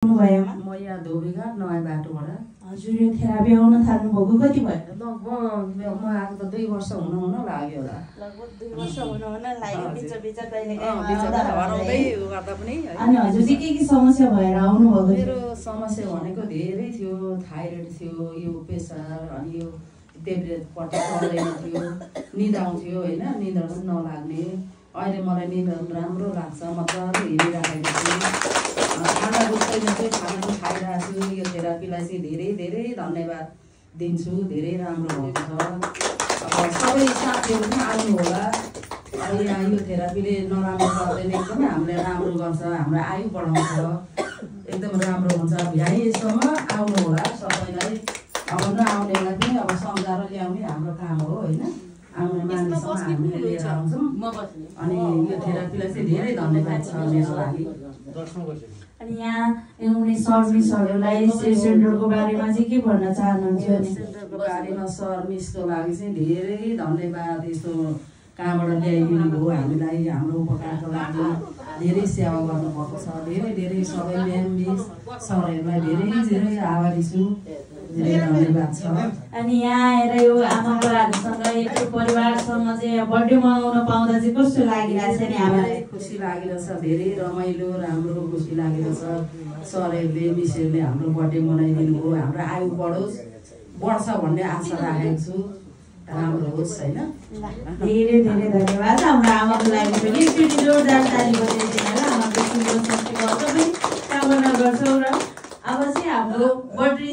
भएमा म यहाँ धोबीघाट नयाँ बाटोबाट हजुर यो थेरापी आउन थाल्नु भएको कति भयो? लगभग म आएको त 2 वर्ष हुन लाग्यो होला। लगभग 2 वर्ष हुन लाग्यो। बिच कहिले हराउँदै गर्दा पनि अनि हजुर चाहिँ के समस्या भएर आउनु भएको? मेरो समस्या भनेको धेरै थियो। थाइरोइड थियो, यो प्रेसर, अनि यो टेब्लेट पट्टि चल्दैन थियो, निद आउँथ्यो हैन, निद चाहिँ नलाग्ने। अहिले मलाई निद राम्रो लाग्छ, मजाले हिँडिराखेको छु। खाना रुच्दैन चाहिँ खाना पनि खाइरहेको छु। यो थेरापीलाई चाहिँ धेरै धेरै धन्यवाद दिन्छु, धेरै राम्रो भएको छ। अब सबै साथीहरू पनि आउनु होला। अब यहाँ यो थेरापीले नराम्रो गर्दैन, एकदमै हामीलाई राम्रो गर्छ, हाम्रो आयु बढाउँछ, एकदम राम्रो हुन्छ। भ्याइसम्म आउनु होला सबैलाई। अब नआउनेलाई पनि अब सम्झाएर ल्याउने हाम्रो काम हो हैन। आउने मानिसमा हामीले लिएर आउँछौँ। अनि यो थेरापीलाई चाहिँ धेरै धन्यवाद छ मेरो लागि। अनि यहाँ आउने सर्भिसहरूलाई सेन्टरको बारेमा चाहिँ के भन्न चाहनुहुन्छ? सेन्टरको बारेमा सर्भिसको लागि चाहिँ धेरै धन्यवाद। यस्तो कहाँबाट ल्याइदिनु भयो हामीलाई, हाम्रो उपकारको लागि धेरै सेवा गर्नुभएको छ। धेरै धेरै सबै म्याम मिस सरहरूलाई धेरै धेरै आभारी छु, धेरै धन्यवाद छ। अनि यहाँ आएर यो आमा बुवाहरूसँग यो परिवारसँग चाहिँ बर्थडे मनाउन पाउँदा चाहिँ कस्तो लागिरहेछ नि? हामीलाई खुसी लागिरहेछ, धेरै रमाइलो राम्रो खुसी लागिरहेछ। सरहरूले मिसहरूले हाम्रो बर्थडे मनाइदिनु भयो, हाम्रो आयु बढ्छ भन्ने आशा राखेको छु। राम्रो होस् हैन। धेरै धेरै धन्यवाद। हाम्रो आमाको लागि पनि एकचोटि जोरदार ताली बजाइदिनु होला। आमाको शुभ स्वास्थ्यको पनि कामना गर्छौँ। र अब चाहिँ हाम्रो बर्थडे